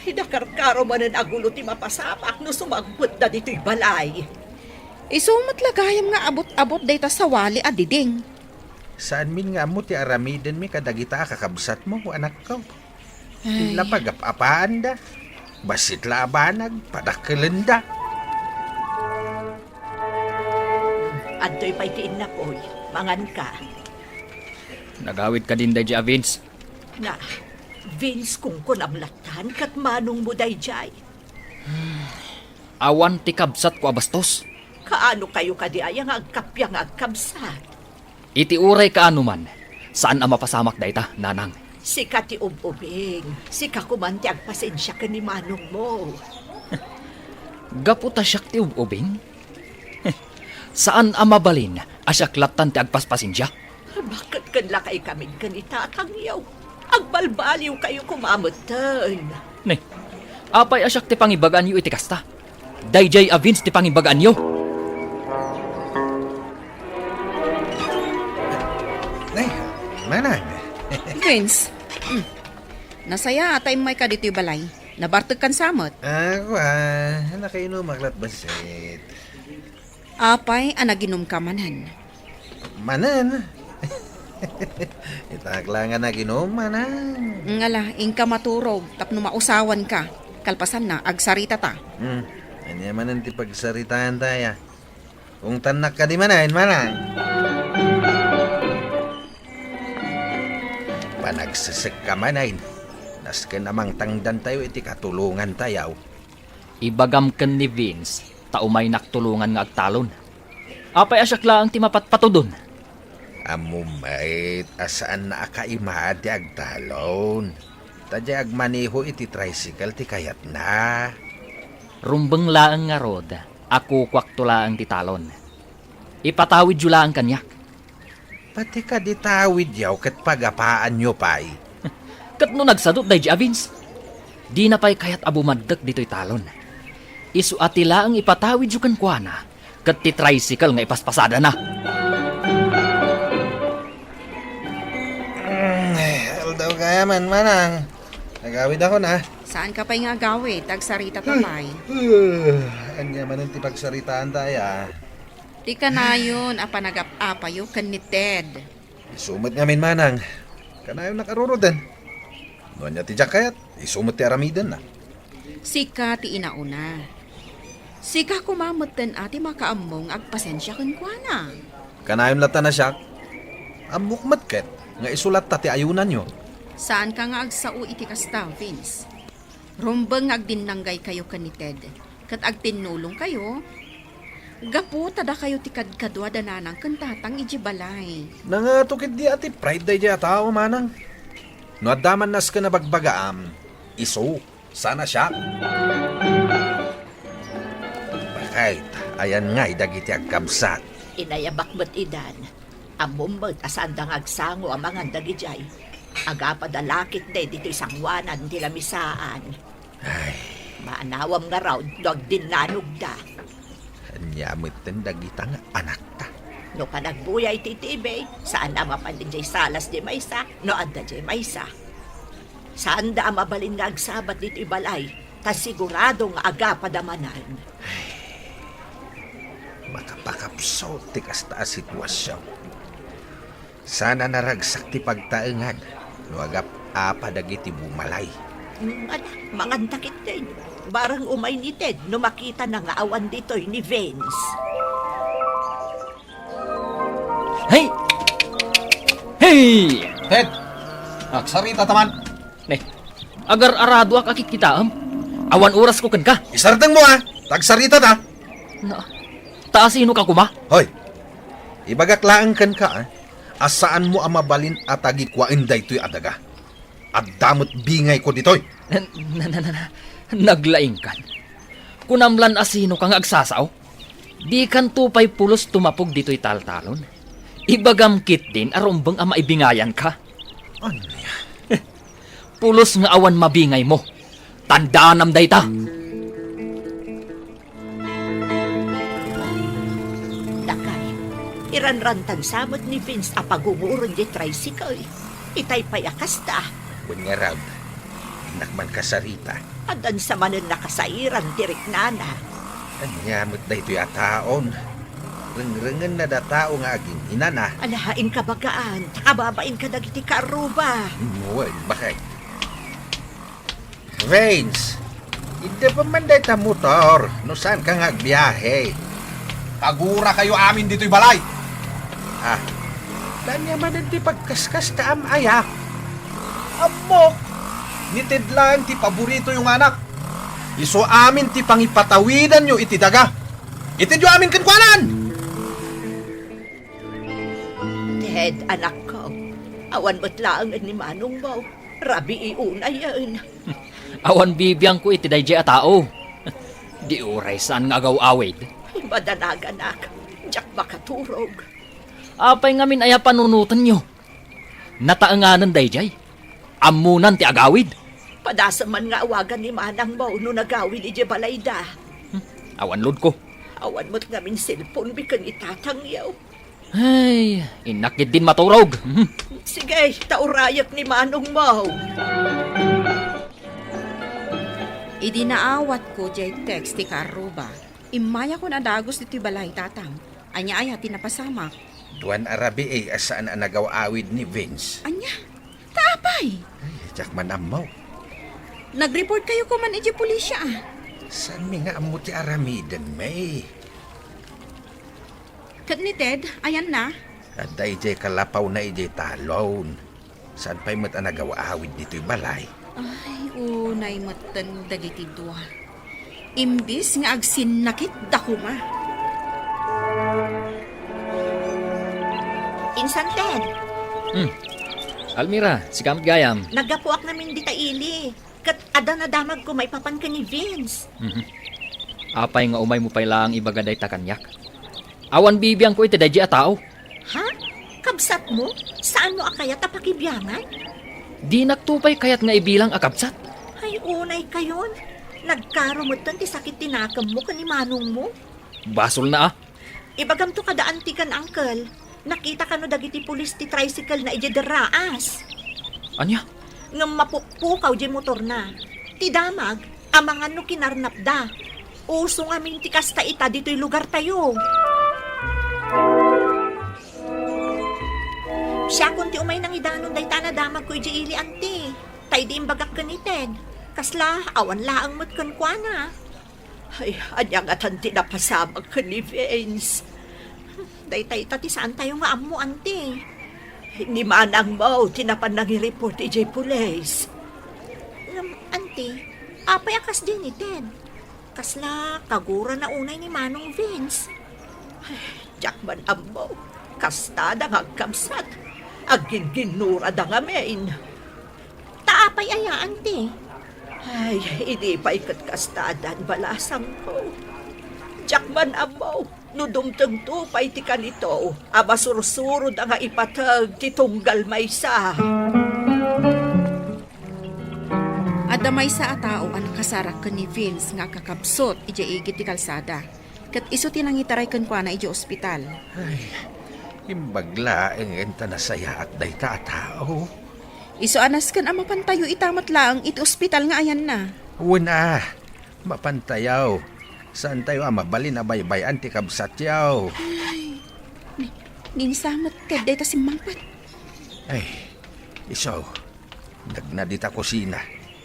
Ay, nakarkaro manen a gulo ti mapasamak no sumangpetda ditoy balay. Isu met la gayam nga abut-abut dayta sawali a diding. Saanmin nga ammo ti aramidenmi kadagita a kakabsatmo, anakko. Ay. Lapagap-apaanda. Bassit la a banag, padakkelenda. Adtoy pay ti innapoy, manganka. Nagawid kadin daydiay a Vince? Na, Vince, kunkunam lattan, ket manongmo daydiay? Awan ti kabsatko a bastos. Kaano kayo kadi aya nga agkappia nga agkabsat? Iti uray kaano man, saan a mapasamak dayta, nanang. Sika ti ub-ubing, sika koman ti agpasensia ken ni manongmo. Gapu ta siak ti ub-ubing? Saan a mabalin a siak lattan ti agpaspasensia? Baket ken lakay kamin ken ni tatangyo. Agbalbaliw kayo koma metten. Ne, apay a siak ti pangibagaanyo iti kasta? Daydiay a Vince ti pangibagaanyo. Ay, manang. Vince, mm. Nasayaat a immayka ditoy balay. Nabartekkan sa met. Ako, a, nakainumak lat bassit. Apay a naginumka manen? Manen? Itak la nga naginum, manang. Ngala, inka maturog tapno mausawanka. Kalpasanna, agsaritata. Hmm. Ania manen ti pagsaritaanta, aya? Ungtannak kadi manen, manang. Panagsesekka manen. Nasken a mangtangdantayo iti katulongantayo. Ibagam ken ni Vince ta umaynak tulongan nga agtalon. Apay a siak laeng ti mapatpatudon? Ammom met a saanna a kaima ti agtalon. Ta diay agmaneho iti tricycle ti kayatna. Rumbeng laeng ngarud a kukuakto laeng ti talon. Ipatawidyo laeng kaniak. Pati kadi tawidyo ket pagapaanyo pay. Ket no nagsadut daydi a Vince, dina pay kayat a bumaddek ditoy talon. Isu a ti laeng ipatawidyo kenkuana, ket ti tricycle nga ipaspasadana. Mm, aldaw kaya man, manang. Nagawid ako na. Saan ka pay nga agawid? Agsarita ta pay. Ania manen ti pagsaritaanta, aya? Ti kanayon a panagap-apayo ken ni Ted. Isu met ngamin, manang. Kanayon nakaruroden. No ania ti diak kayat, isu met ti aramidenna. Sika ti inauna. Sika koma metten a ti makaammo nga agpasensia kenkuana. Kanayon latta a siak. Ammok met ket nga isu latta ti ayunanyo. Saanka nga agsao iti kasta, Vince. Rumbeng nga agdinnanggaykayo ken ni Ted, ket agtinnulongkayo, gapu ta dakayo ti kadkadua da nanang ken tatang idiay balay. Nangato ketdi a ti pride daydiay a tao, manang. No adda man nasken a bagbagaam, isu, saan a siak. Bakay, ayan ngay dagiti agkabsat. Inayabak met idan. Ammom met a saanda nga agsango a mangan dagidiay. Agapada la ketdi ditoy sangoanan ti lamisaan. Ay. Maanawam ngarud no agdinnanogda. Ania metten dagita nga anakta? No panagbuya iti T V, saan a mapan idiay salas di maysa, no adda diay maysa. Saanda a mabalin nga agsabat ditoy balay, ta sigurado nga agapad a manen. Makapakapsut ti kasta a situasion. Saan a naragsak ti pagtaengan no agap-apa dagiti bumalay. Mm, ala, manganta ketdin. Bareng umay ni Ted no makitana nga awan ditoy ni Vince. Hey! Hey! Ted! Agsarita ta man. Ne, agar-aradoak a kitkitaem. Awan orasko kenka. Isardengmo, a. Tagsarita ta. Na, ta asino ka koma? Hoy, ibagak laeng kenka, a, a saanmo a mabalin a tagikuaen daytoy a daga. Adda met bingayko ditoy. Na, na, na, na, na, naglaingkan. Kunam lan asino ka nga agsasao? Dikanto pay pulos tumapog ditoy taltalon. Ibagam ketdin a rumbeng a maibingayanka. Ania? Pulos nga awan mabingaymo. Tandaanam dayta. Lakay, iranrantan sa met ni Vince a pagunguren di tricycle. Itay pay a kasta. Wen ngarud, innak man kasarita. Addan sa manen nakasairan ti riknana. Ania met daytoy a taon? Rengrengenna da tao nga agin-inana. Alaen ka bagaan, ta kababain ka dagiti kaarruba. Wen, bakay. Vince, iddaem man dayta motor no saanka nga agbiahe. Pagurakayo amin ditoy balay. Ah, ania manen ti pagkaskastaam aya? Ammok, ni Ted laeng ti paboritoyo nga anak. Isu amin ti pangipatawidanyo iti daga. Itedyo amin kenkuanan! Ted, anakko, awan met laengen ni manongmo. Rabii unayen. Awan bibiangko iti daydiay a tao. Di uray saan nga agaw-awid. Madanaganak, diak makaturog. Apay ngamin aya panunotenyo? Nataenganen daydiay. Ammonan ti agawid. Padasem man nga awagan ni manangmo no nagawid idiay balayda. Hmm, awan ludko. Awan met ngamin cellphone-mi ken ni tatangyo. Ay, innak ketdin maturog. Mhm. Sige, ta urayek ni manongmo. Idi naawatko diay text ti kaarruba, immayakon a dagus ditoy balay, tatang. Ania aya ti napasamak? Duan a rabii a saan a nagaw-awid ni Vince. Ania? Ta apay? Ay, diak man ammo. Nag-report kayo koma idiay pulisya, a? Saanmi nga ammo ti aramiden, May? Ket ni Ted, ayanna? Adda idiay kalapawna idiay talon. Saan pay met a nagaw-awid ditoy balay? Ay, unay metten dagiti dua. Imbis nga agsinnakitda koma. Insan, Ted. Hmm. Almira, sika met gayam. Naggapuak ngamin dita ili. Ket adda nadamagko maipapan ken ni Vince. Mhm. Apay nga umaymo pay laeng ibaga dayta kaniak? Awan bibiangko iti daydiay a tao. Ha? Kabsatmo? Saanmo a kayat a pakibiangan? Dinakto pay kayat nga ibilang a kabsat. Ay, unay kayon. Nagkaro metten ti sakit ti nakemmo ken ni manongmo. Basolna a. Ibagamto kada anti ken uncle, nakita kano dagiti pulis ti tricycle-na idiay derraas. Ania? Ngem mapukpukaw diay motorna. Ti damag, amangan no kinarnapda. Uso ngamin ti kasta ita ditoy lugartayo. Siakon ti umay nangidanon dayta a nadamagko idiay ili, anti. Ta idi imbagak ken ni Ted, kasla awan laeng met kenkuana. Ay, ania ngatan ti napasamak ken ni Vince? Daytayta ti saantayo nga ammo, anti. Ni manangmo ti napan nangireport idiay pulis. Ngem, anti, apay a kasdi ni Ted? Kasla kagurana unay ni Manong Vince? Ay, diak man ammo. Kastada nga agkabsat. Agginginnurada ngamin. Ta apay aya, anti? Ay, idi pay ket kasta addan balasangko. Diak man ammo no dumtengto pay ti kanito a masursuroda nga ipateg ti tunggal maysa. Adda maysa a tao a nakasarak ken ni Vince nga agkakabsot idiay igid ti kalsada. Ket isu ti nangitaray kenkuana idiay ospital. Ay, imbag laeng ta nasayaat dayta a tao. Isu a nasken a mapantayo ita met laeng iti ospital nga ayanna. Wen a, mapantayo. Saantayo a mabalin a baybay-an ti kabsatyo. Ay, ni-, ninsamet ket dayta simmangpet. Ay, isu, nagna dita kusina.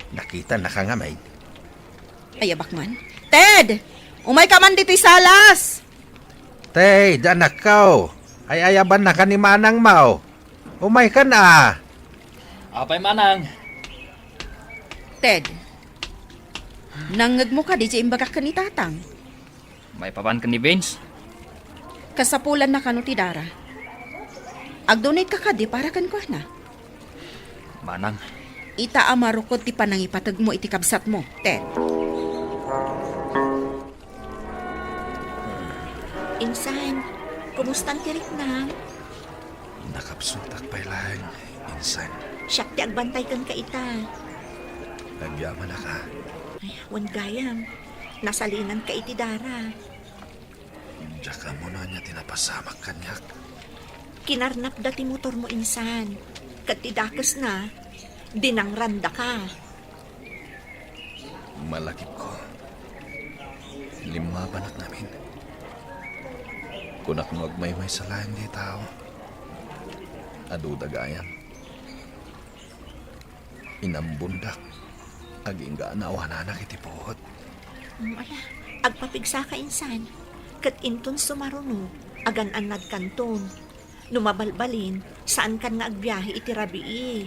Nakitanaka ngamin. Ayabak man. Ted! Umayka man ditoy salas! Ted, anakko! Ay-ayabannaka ni manangmo. Umaykan a! Apay, manang? Ted, nangngegmo kadi diay imbagak ken ni Tatang? Maipapan ken ni Vince? Kasapulanna kano ti dara? Agdonate ka kadi para kenkuana? Manang. Ita a marukod ti panangipategmo iti kabsatmo, Ted. Insan, kumustan ti riknam? Nakapsutak pay laeng, Insan. Siak ti agbantay kenka ita. Agyamanak a. Ay, wen gayam. Nasalinanka iti dara. Diak ammo no ania ti napasamak kaniak. Kinarnapda ti motormo, Insan. Ket ti dakesna, dinangrandaka. Malakipko. Limmabanak ngamin. Kunak no agmaymaysa laeng diay tao. Aduda gayam. Inambondak. Agingga a naawananak iti puot. Mm, ala, agpapigsaka, Insan. Ket inton sumaruno, agan-annadkanton. No mabalbalin, saankan nga agbiahe iti rabii.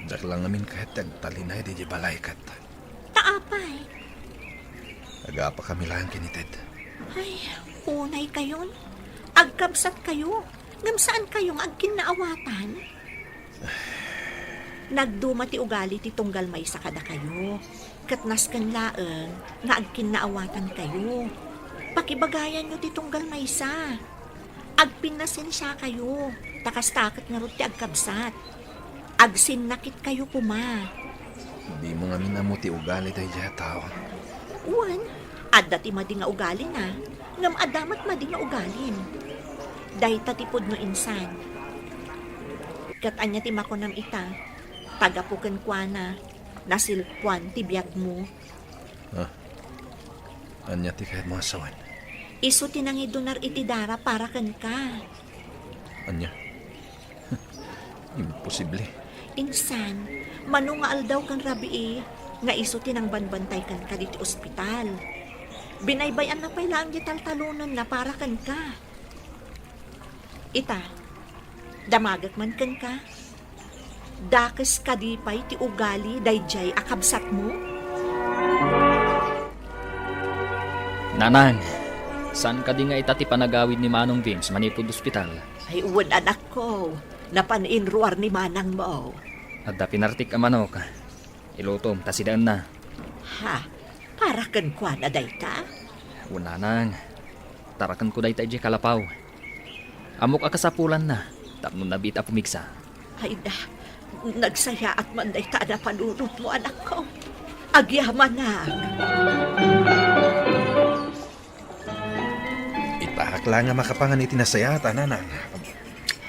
Diak la ngamin kayat ti agtalinaed idiay balay ket. Ta apay? Agapakami laeng ken ni Ted. Ay, unaykayon. Agkabsatkayo, ngem saankayo nga agkinnaawatan? Nagduma ti ugali ti tunggal maysa kadakayo, ket nasken laeng nga agkinnaawatankayo. Pakibagayanyo ti tunggal maysa. Agpinnasensiakayo, ta kasta ket ngarud ti agkabsat. Agsinnakitkayo koma. Dimo ngamin ammo ti ugali daydiay a tao. Wen, adda ti madi nga ugalina, ngem adda met madi nga ugalin. Dayta ti pudno, Insan. Ket ania ti makunam ita? Tagapu kenkuana, nasilpuan ti biagmo. Ah, ania ti kayatmo a sawen? Isu ti nangidunar iti dara para kenka. Ania? Imposible. Insan, mano nga aldaw ken rabii nga isu ti nangbanbantay kenka ditoy ospital. Binaybay-anna pay laeng diay taltalonenna para kenka. Ita, damagek man kenka. Dakes kadi pay ti ugali daydiay a kabsatmo? Nanang, saan kadi nga ita ti panagawid ni Manong Vince manipud ospital? Ay, wen, anakko. Napan inruar ni manangmo. Adda pinartik a manok. Ilutom ta sidaenna. Ha? Para kenkuana dayta? Wen, nanang. Tarakenko dayta idiay kalapaw. Ammok a kasapulanna tapno nabiit a pumigsa. Ay da, nagsayaat man dayta a napanunotmo, anakko. Agyamanak. Itaak la nga makapangan iti nasayaat a nanang.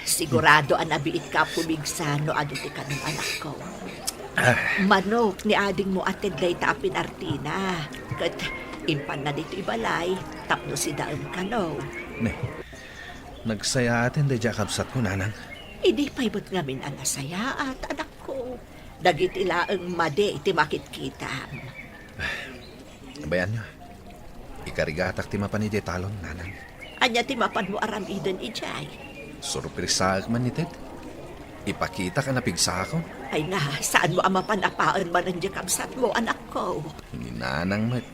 Sigurado a nabiitka a pumigsa no adu ti kanom, anakko. Ah. Manok ni adingmo a Ted dayta a pinartina, ket impanna ditoy balay tapno sidaem kano. Ne, nagsayaaten daydiay a kabsatko, nanang. Idi pay met ngamin a nasayaat, anakko. Dagiti laeng madi ti makitkitam. Abayanyo, ikarigatak ti mapan idiay talon, nanang. Ania ti mapanmo aramiden idiay? Surprisaek man ni Ted. Ipakitak a napigsakon. Ay na, saanmo a mapan a paen manen diay kabsatmo, anakko? Ni nanang met.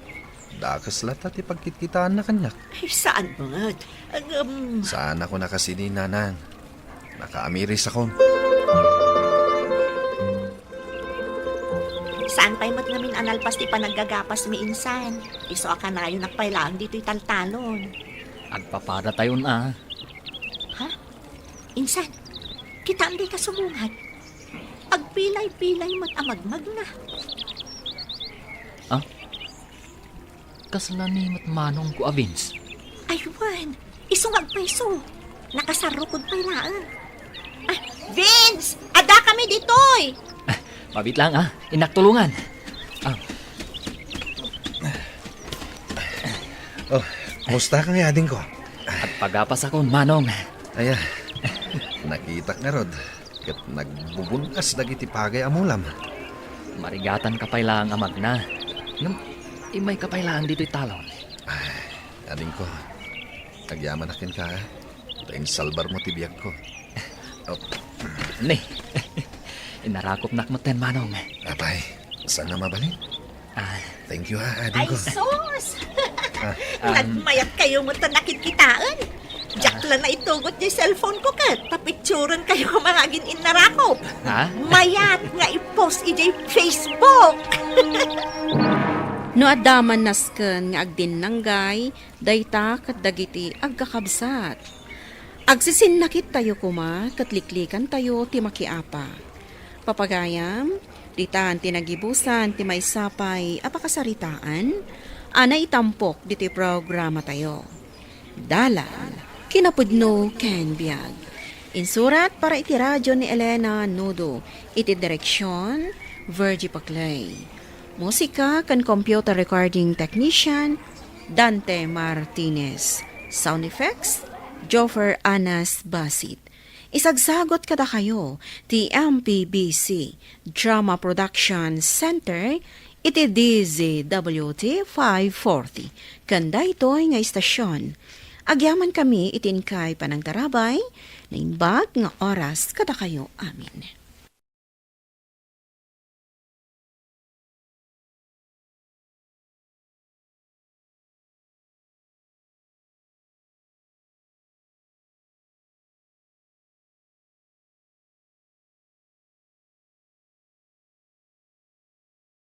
Dakes latta ti pagkitkitaanna kaniak. Ay, saan met. Ngem, saanakon a kasidi, nanang. Nakaamirisakon. Saan pay met ngamin a nalpas ti panaggagapasmi, insan. Isu a kanayonak pay laeng ditoy taltalon. Agpapadatayon a. Ha? Insan, kitaem dayta subungan. Agpilay-pilay met a magmagna. Ah? Kasla ni met manongko a Vince. Ay, wen. Isu nga agpayso. Nakasarukod pay laeng. Ah, Vince! Adda kami ditoy! Ah, mabit lang, ah. Innak tulungan. Ah. Oh, kumusta ka nga, adingko? Agpagapas ako, Manong. Aya, nakitak ngarud. Ket nagbubun-as dagiti pagay a mulam. Marigatan ka pay laeng a magna. Ngem, immay ka pay laeng ditoy talon. Ay, adingko, agyaman akin ka, ta insalbar mo ti biagko. Oh. Ni, inarakopnak metten, Manong. Apay, saan nga mabalin? Ah. Thank you, ha, Ay, adingko. Sus! Ah, um, Nagmayat kayo mo ta nakikitaen. Diak la naitugot diay cellphone ko ket papicturen kayo nga agin-innarakop. Ha? Mayat nga i-post idiay Facebook. No adda man nasken nga agdinnanggay, dayta ket dagiti agkakabsat. Agsisinnakit tayo koma ket liklikan tayo ti makiapa. Papagayam, ditan ti nagibusan ti maysa pay a pakasaritaan a naitampok ditoy programa tayo. Dalan, kinapudno ken biag. Insurat para iti radyo ni Elena Nudo, iti direksion, Virgie Paclay. Musika ken computer recording technician, Dante Martinez. Sound effects, Joffer Anas Basit. Isagsagot kadakayo ti M P B C Drama Production Center iti D Z W T five forty. Ken daytoy nga istasyon, agyaman kami iti inkay panangtarabay, naimbag nga oras kadakayo amin.